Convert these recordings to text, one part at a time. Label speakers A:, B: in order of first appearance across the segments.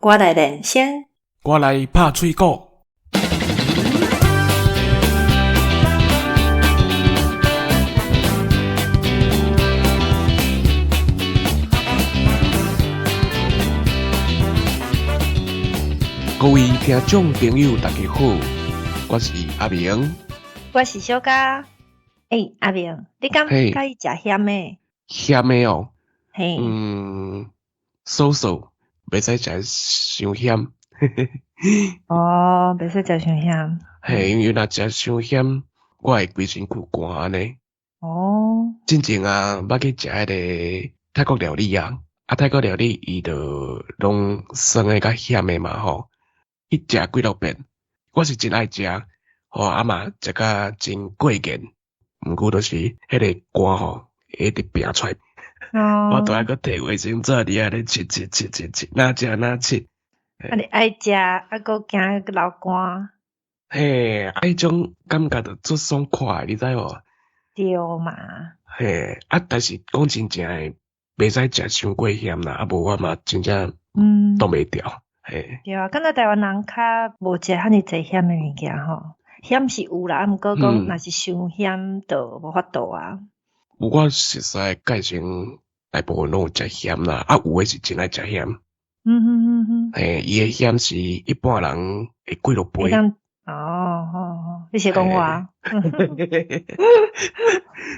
A: 我來練聲，
B: 我來拍喙鼓。各位聽眾朋友，大家好，我是阿明，
A: 我是小嘉。欸，阿明，你敢喜歡食鹹的？
B: 鹹的哦，
A: 嘿，
B: 少數，袂使食傷鹹。
A: 哦，袂使食傷鹹。
B: 嘿，因為若食傷鹹，我會規身軀汗按呢。
A: 哦。
B: 進前啊，捌去食彼个泰國料理啊，啊泰國料理伊就攏酸的佮鹹的嘛吼。去食幾落遍，我是真愛食，吼啊嘛食甲真過癮，毋過就是彼个汗吼，會一直拚出來。我都愛閣提衛生紙佇遐咧拭拭拭拭拭，若食若拭。
A: 啊，你愛食，啊閣驚流汗。
B: 嘿，啊，彼種感覺就足爽快，你知無？
A: 對嘛。
B: 嘿，啊，但是講真正的，袂使食傷過鹹啦，啊無我嘛真正擋袂牢。嘿。
A: 對啊，敢若台灣人較無食遐爾濟鹹的物件吼，鹹是有啦，啊毋過講若是傷鹹就無法度啊。
B: 有我熟似介紹大部分攏有食鹹啦，啊有的是真愛食鹹。嘿，伊的鹹是一般人會幾落倍。
A: 哦哦哦，你是講我？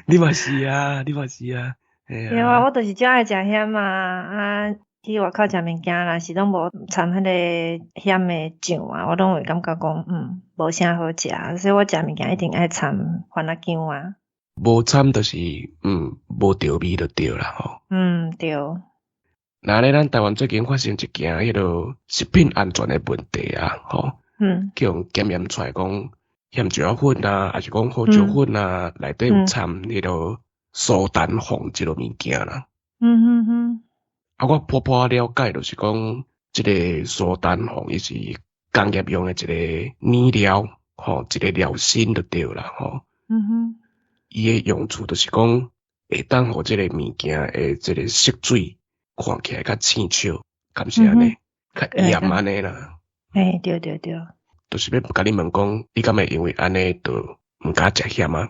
B: 你嘛是啊，你嘛是啊。
A: 對啊，我就是真愛食鹹啊，啊去外口食物件，若是攏無摻彼个鹹的醬啊，我攏會感覺講，無啥好食，所以我食物件一定愛摻番仔薑啊。
B: 無摻就是，無著味就對啦吼。
A: 對。
B: 那咧，咱台灣最近發生一件彼个食品安全的問題啊，吼。去予檢驗出來講鹹椒粉啊，抑是講胡椒粉啊，內底有摻彼个蘇丹紅這个物件啦。啊，我頗頗了解，就是講這个蘇丹紅伊是工業用的一個染料，吼，一個料身就對啦，吼。伊的用處就是講會當予這个物件的這个色水看起來較青笑，敢是按呢？較艷按呢啦。
A: 欸，對對對。
B: 就是欲共你問講，你敢會因為按呢就毋敢食鹹啊？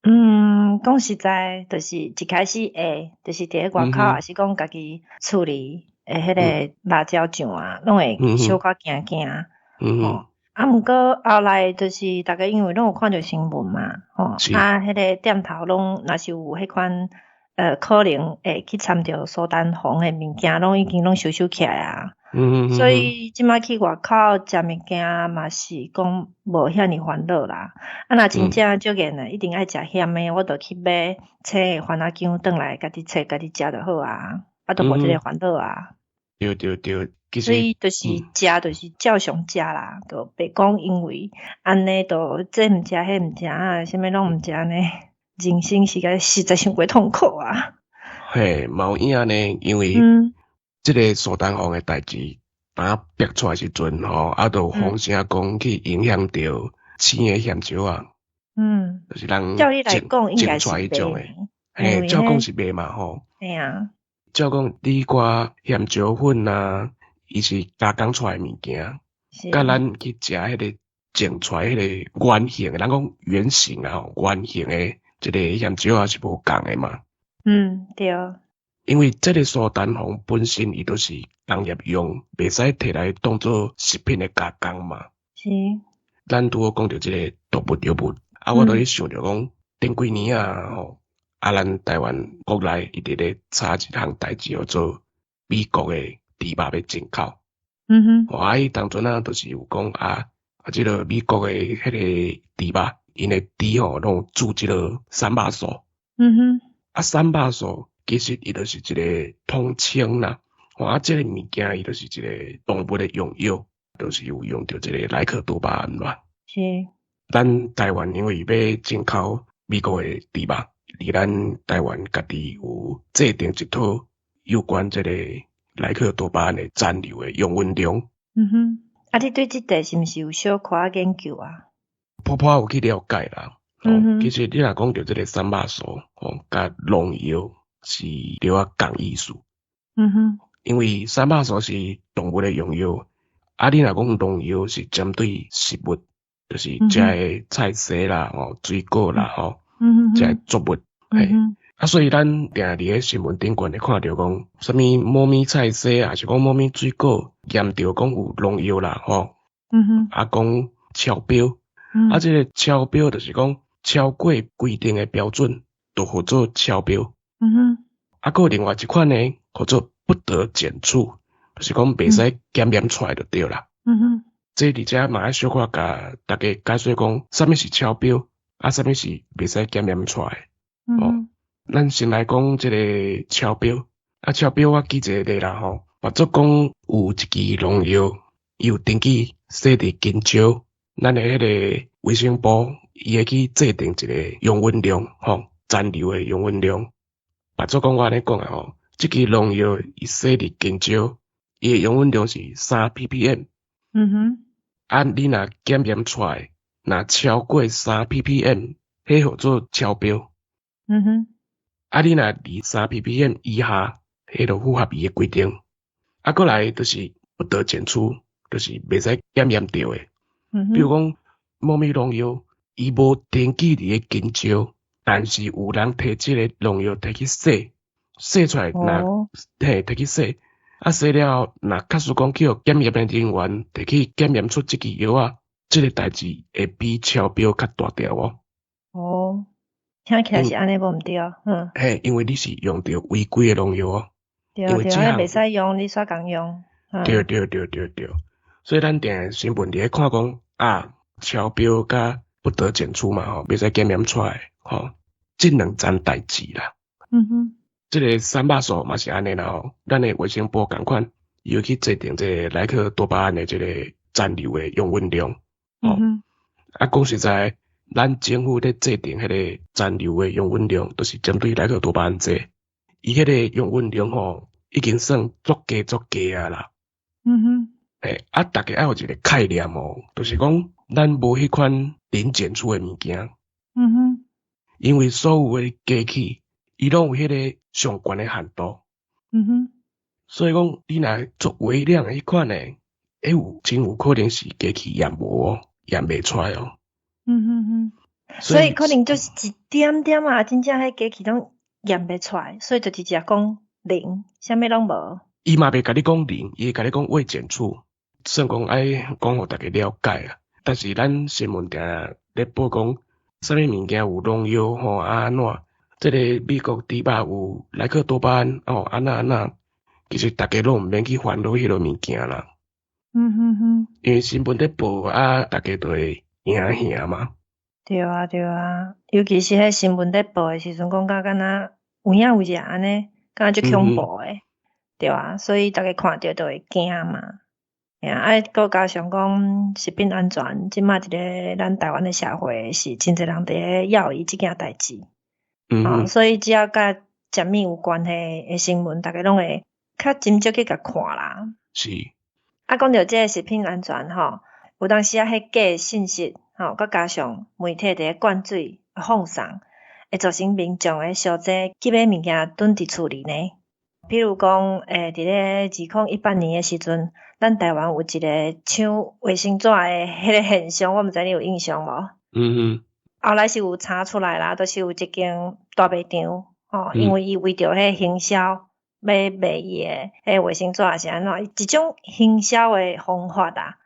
A: 講實在，就是一開始會，就是佇咧外口，抑是講家己厝裡的彼个辣椒醬啊，攏會小可驚驚。啊，毋過後來就是逐家因為攏有看著新聞嘛，吼，啊，彼个店頭攏若是有彼款，可能會去摻著蘇丹紅的物件，攏已經攏收收起來啊。所以這擺去外口食物件嘛是講無遐爾煩惱啦。啊，若真正足緣的，一定愛食鹹的，我就去買青的番仔薑轉來，家己切家己食就好啊。啊，就無這個煩惱啊。
B: 對對對，其實
A: 所以就是食就是照常食啦，就袂講因為按呢就這毋食彼毋食啊，啥物攏毋食呢？人生是個實在傷過痛苦啊。
B: 嘿，嘛有影呢，因為這个蘇丹紅的代誌，當逼出來時陣吼，啊，就風聲講去影響著青的鹹椒啊。就是人
A: 照理來講應該
B: 種出來彼種的。
A: 是
B: 嘿，照講是袂嘛吼。
A: 嘿啊。
B: 照講你寡鹹椒粉啊，伊是加工出來的物件，佮咱去食彼个種出來彼个原型的，咱講原型啊吼，原型的這个鹹椒啊是無仝的嘛。
A: 對。
B: 因為這个蘇丹紅本身伊就是工業用，袂使提來當做食品的加工嘛。
A: 是。
B: 咱拄好講著這个動物藥物，啊，我就咧想著講，頂幾年啊吼，啊，咱台灣國內伊佇咧查一項代誌，叫做美國的豬肉欲進口。啊，彼當陣啊，就是有講啊，啊，這个美國的彼个豬肉，𪜶的豬吼攏有注這个三肉素。啊，三肉素其實伊就是一个統稱啦。啊，這个物件伊就是一个動物的用藥，就是有用著這个萊克多巴胺嘛。
A: 是。
B: 咱台灣因為欲進口美國的豬肉，而咱台灣家己有制定一套有關這個萊克多巴胺的殘留的用穩量。
A: 啊，你對這塊是毋是有小可研究啊？
B: 頗頗有去了解啦。其實你若講著這个三肉素，吼，佮農藥是著仔仝意思。因為三百素是動物的用藥，啊，你若講農藥是針對食物，就是食的菜蔬啦、吼水果啦、吼，食的作物，嘿。啊，所以咱定佇咧新聞頂懸會看著講，啥物某物菜蔬，抑是講某物水果驗著講有農藥啦，吼。啊，講超標，啊，這个超標就是講超過規定的標準，就號做超標。啊，閣有另外一款呢，號做不得檢出，就是講袂使檢驗出來就對啦。這佇遮嘛愛小可共大家解說講，啥物是超標，啊，啥物是袂使檢驗出來。哦，咱先來講這个超標。啊，超標我舉一个例啦吼，或者講有一支農藥，伊有登記寫佇香蕉，咱的彼个衛生部伊會去制定一个容允量，吼，殘留的容允量。或者講我按呢講的吼，這支農藥伊寫佇香蕉，伊的容允量是三 ppm。啊，你若檢驗出來，若超過三 ppm，彼號做超標。啊，你若佇三 ppm 以下，彼就符合伊的規定。啊，閣來就是不得檢出，就是袂使檢驗著的。比如講，某物農藥，伊無登記佇咧香蕉，但是有人提這个農藥提去洗，洗出來若嘿提去洗，啊洗了後，若假使講去予檢驗的人員提去檢驗出這支藥仔，這个代誌會比超標較大條哦。
A: 哦，聽起來是按呢無毋對，嗯。
B: 嘿，因為你是用著違規的農藥哦。
A: 對對，彼袂使用，你煞共用。
B: 對對對對對，所以咱定新聞佇咧看講啊，超標佮不得檢出嘛吼，袂使檢驗出來吼，這兩層代誌啦。這个三百素嘛是按呢啦吼，咱的衛生部仝款，伊有去制定這个萊克多巴胺的這个殘留的容允量。吼，啊，講實在，咱政府咧制定彼个殘留的容允量，就是針對萊克多巴胺這，伊彼个容允量吼，已經算足低足低啊啦。嘿，啊，大家愛有一个概念哦，就是講咱無彼款零檢出的物件。因為所有的機器，伊攏有彼个上懸的限度。所以講，你若做微量的彼款的，會有真有可能是機器驗無哦，驗袂出來哦。
A: 所以可能就是一點點啊，真正彼機器攏驗袂出來，所以就直接講零，啥物攏無。
B: 伊嘛袂共你講零，伊會共你講未檢出，算講愛講予大家了解啊。但是咱新聞定咧報講，啥物物件有農藥吼啊按怎，這个美國豬肉有萊克多巴胺哦，按怎按怎，其實大家攏毋免去煩惱彼个物件啦。因為新聞咧報啊，大家就會驚嚇嘛。
A: 對啊對啊，尤其是彼新聞咧報的時陣，講甲敢若有影有跡按呢，敢若足恐怖的，對啊，所以大家看著就會驚嘛。啊，閣加上講食品安全，這馬佇咧咱台灣的社會是真濟人佇咧猶疑這件代誌。所以只要佮食物有關係的新聞，大家攏會較斟酌去共看啦。啊，講著這个食品安全吼，有當時啊，彼假信息吼，閣加上媒體佇咧灌水放送，會造成民眾的相濟去買物件囤佇厝裡呢。比如講，佇咧2018年的時陣，咱台灣有一个搶衛生紙的彼个現象，我毋知你有印象無？後來是有查出來啦，就是有一間大賣場，吼，因為伊為著彼个行銷，欲賣伊的彼个衛生紙是按怎，一種行銷的方法啦。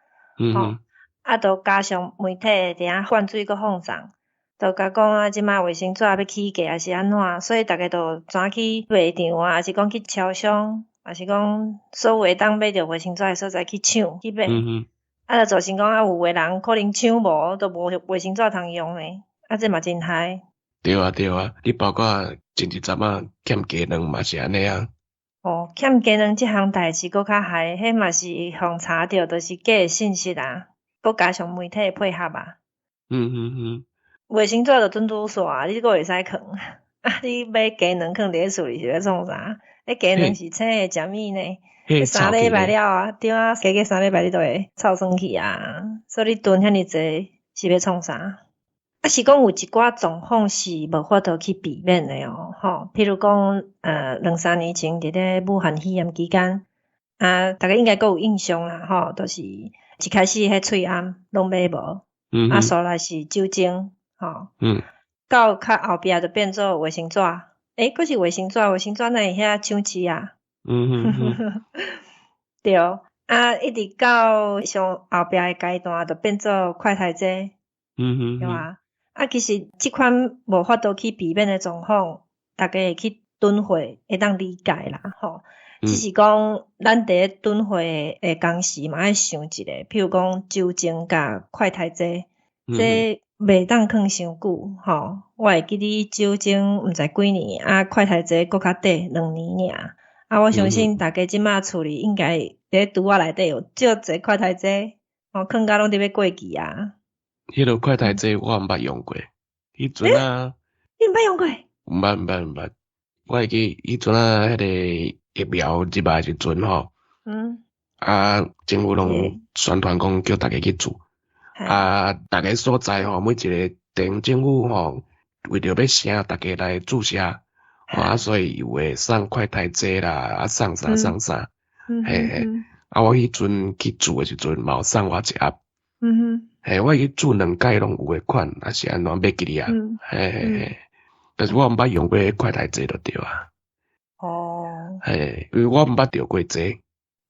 A: 吼，啊，就加上媒體佇遐灌水閣放送，就共講啊，這馬衛生紙欲起價，抑是按怎，所以逐家就轉去賣場啊，抑是講去超商，抑是講所有會當買著衛生紙的所在去搶去買。啊，就造成講啊，有的人可能搶無，就無衛生紙通用呢。啊，這嘛真害。
B: 對啊對啊，你包括前一陣仔欠雞卵嘛是按呢啊。
A: 哦，欠雞卵這項代誌閣較害，彼嘛是予查著，就是假信息啊，閣加上媒體的配合啊。衛生紙就準拄煞啊，你閣會使囥。啊，你買雞卵囥佇咧厝裡是欲創啥？彼雞卵是青的食物呢？3禮拜了啊，對啊，加過3禮拜你都會臭酸去啊。所以你囤遐爾濟是欲創啥？啊，是講有一寡狀況是無法度去避免的哦，吼，譬如講，兩三年前佇咧武漢肺炎期間，啊，逐家應該閣有印象啦，吼，就是一開始彼喙罨攏買無，啊，煞來是酒精，吼，到較後壁就變做衛生紙，欸，閣是衛生紙，衛生紙哪會遐搶市啊？對，啊，一直到上後壁的階段，就變做快篩劑，對吧？啊，其實這款無法度去避免的狀況，逐家會去囤貨，會當理解啦，吼。只是講，咱佇咧囤貨的同時嘛愛想一下，譬如講酒精佮快篩劑，這袂當囥傷久，吼。我會記得酒精毋知幾年，啊，快篩劑閣較短，2年爾。啊，我相信逐家這馬厝裡應該佇咧櫥仔內底有足濟快篩劑，吼，囥甲攏佇欲過期啊。
B: 彼个快篩劑我毋捌用過，彼陣啊，
A: 你毋捌用過？
B: 毋捌毋捌毋捌，我會記彼陣啊，彼個疫苗入來時陣吼，啊，政府攏宣傳講叫逐家去注，啊，逐个所在吼，每一个鎮政府吼，為著欲請逐家來注射，啊，所以有會送快篩劑啦，啊，送啥送啥，嘿嘿，啊，我彼陣去注的時陣嘛有送我一盒，嘿，我去注兩擺攏有彼款，抑是按怎袂記得啊，嘿嘿嘿，但是我毋捌用過快篩劑就對啊。嘿，因為我毋捌著過這個。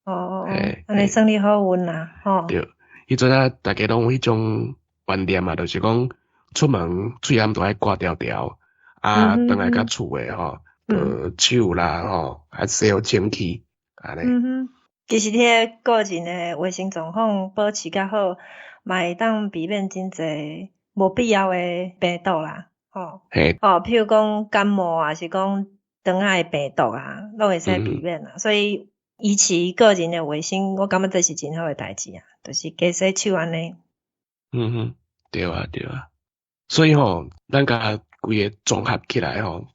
A: 哦哦，按呢算你好運啦，吼。
B: 對，彼陣啊，逐家攏有彼種觀念嘛，就是講出門喙罨都愛掛牢牢，啊，轉來到厝的吼，就手啦吼，愛洗好清氣，按呢。
A: 嗯哼，其實彼個個人的衛生狀況保持較好，嘛會當避免真濟無必要的病毒啦，吼。吼，譬如講感冒啊，是講腸仔的病毒啊，攏會使避免啦。所以維持個人的衛生，我感覺這是真好的代誌啊，就是加洗手按呢。
B: 嗯哼，對啊對啊。所以吼，咱共規个綜合起來吼，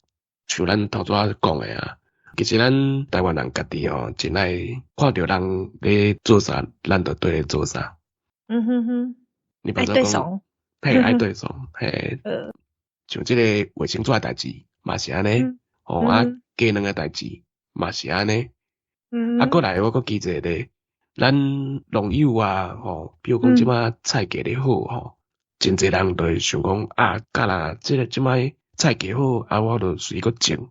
B: 像咱頭拄仔講的啊，其實咱台灣人家己吼，真愛看著人咧做啥，咱就綴咧做啥。你
A: 愛對爽。
B: 嘿，愛對爽，嘿。像這個衛生紙的代誌嘛是按呢，吼啊，雞卵的代誌嘛是按呢。啊，過來我閣記一個咧，咱農友啊，吼，比如講這馬菜價咧好吼，真濟人就會想講啊，敢若這個這擺菜價好，啊，我就隨閣種。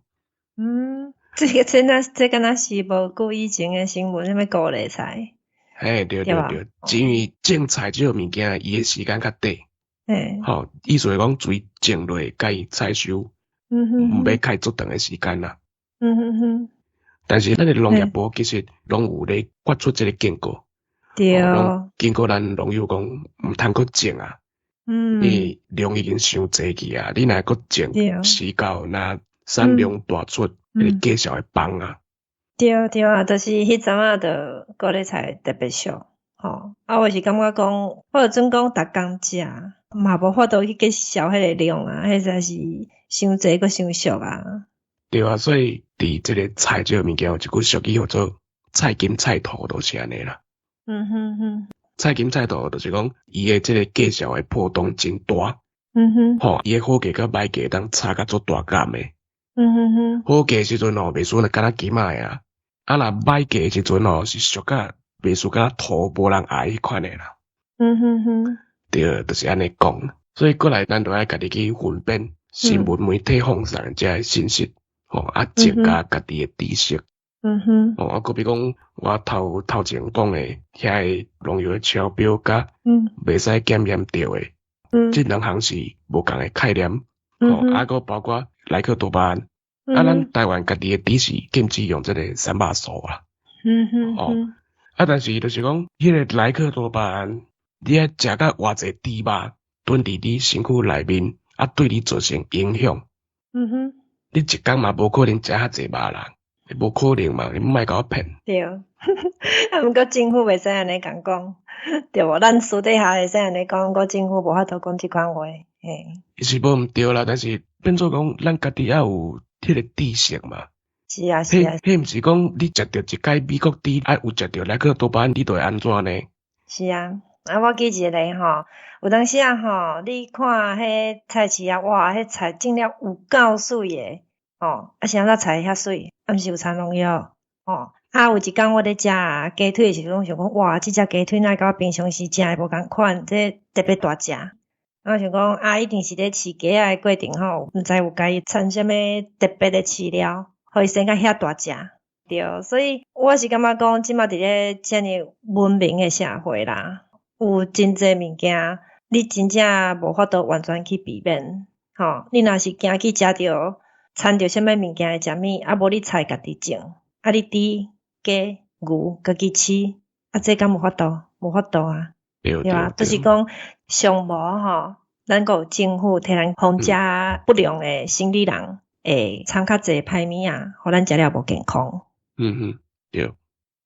A: 嗯，這個這若這敢若是無久以前的新聞，啥物高麗菜？
B: 嘿，對對對，因為種菜這個物件，伊的時間較短。吼，意思是講，隨種落共伊採收，毋欲開足長的時間啦。但是咱的農業部其實攏有咧發出這個警告，警告咱農友講，毋通閣種啊。因為量已經傷濟去啊，你若閣種，死到若產量大出，彼個價數會崩啊。
A: 對對啊，就是彼陣仔就高麗菜特別俗，吼。啊，我是感覺講，我就準講逐工食，嘛無法度去計數彼个量啊，彼實在是傷濟閣傷俗啊。
B: 對啊，所以佇這個菜這個物件有一句俗語叫做菜金菜土，就是按呢啦。菜金菜土就是講，伊的這個價數的波動真大。吼，伊的好價佮歹價當差甲足大感的。好價時陣吼，袂輸敢若金仔的啊。啊，若歹價時陣吼，是俗甲袂輸敢若土無人愛彼款的啦。對，就是按呢講。所以過來，咱就愛家己去分辨新聞媒體放送的這个信息，吼，啊，增加家己的知識。哦，啊，閣比講，我頭頭前講的，遐个農藥的超標佮袂使檢驗著的，這兩項是無仝的概念。吼，啊，閣包括萊克多巴胺，啊，咱台灣家己的豬是禁止用這个三肉素啊。哦，啊，但是就是講，彼个萊克多巴胺，你愛食到偌濟豬肉，囤佇你身軀內面，啊，對你造成影響。你一工嘛無可能食遐濟肉啦，無可能嘛，你莫共我騙。
A: 對，啊，毋過政府袂使按呢共講，對無？咱私底下會使按呢講，毋過政府無法度講這款話，嘿。
B: 伊是無毋對啦，但是變做講，咱家己愛有彼个知識嘛。
A: 是啊，是啊。
B: 彼毋是講你食著一擺美國豬，啊有食著萊克多巴胺，你就會按怎呢？
A: 是啊，啊，我記一個吼，有當時啊吼，你看彼菜市啊，哇，彼菜種了有夠媠的，吼，啊是按怎菜遐媠？啊，毋是有摻農藥，吼，啊，啊，有一工我咧食雞腿的時陣，想講哇，這隻雞腿哪會佮我平常時食的無仝款，這特別大隻。我想講啊，一定是咧飼雞仔的過程吼，毋知有共伊摻啥物特別的飼料，予伊生甲遐大隻。對，所以我是感覺講，這馬佇咧遮爾文明的社會啦，有真濟物件，你真正無法度完全去避免。吼，你若是驚去食著摻著啥物物件的食物，啊無你菜家己種，啊你豬、雞、牛家己飼，啊這敢有法度？無法度啊，對啊，就是講上無吼，咱閣有政府替咱防食不良的生理人會摻較濟歹物仔，予咱食了無健康。
B: 嗯嗯，對。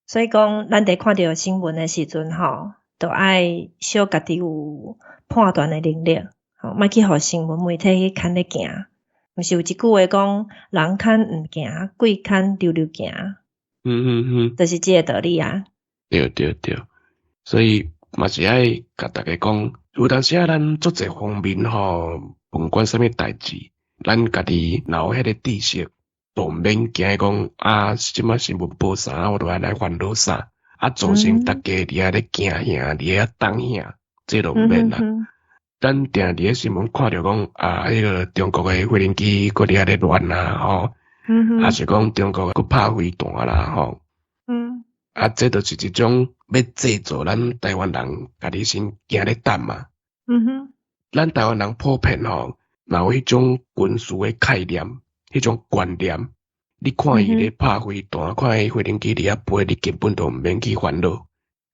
A: 所以講，咱佇看著新聞的時陣吼，著愛小家己有判斷的能力，吼，莫去予新聞媒體去牽咧行。毋是有一句話講，人牽毋行，鬼牽溜溜行。就是這个道理啊。
B: 對對對，所以嘛是愛共大家講，有當時啊，咱足濟方面吼，甭管啥物代誌，咱家己若有彼个知識，就毋免驚講啊，這擺新聞報啥，我就愛來煩惱啥，啊，造成大家佇遐咧驚嚇，佇遐等嚇，這就毋免啦。咱定佇咧新聞看著講啊，彼个中國的飛行機閣佇遐咧亂啊，吼，抑是講中國閣拍飛彈啦，吼。啊，這就是一種欲製造咱台灣人家己先驚咧等嘛。咱台灣人普遍吼，若有彼種軍事的概念，彼種觀念，你看伊咧拍飛彈，看伊飛行機佇遐飛，你根本就毋免去煩惱，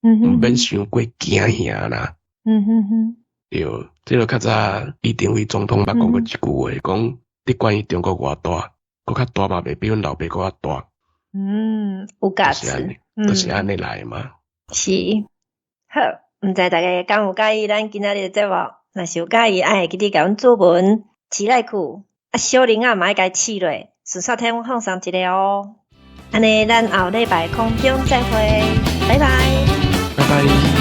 B: 毋免傷過驚嚇啦。對，這个較早李登輝總統捌講過一句話，講你管伊中國偌大，閣較大嘛袂比阮老爸閣較大。
A: 嗯，有價值，
B: 就是按呢來嘛。
A: 是，好，毋知大家敢有佮意咱今仔日的節目？若是有佮意，愛會記得共阮注文、飼內去，啊，小鈴仔嘛愛共試落，順煞替阮放送一下哦。按呢，咱後禮拜空中再會，拜拜。
B: 拜拜。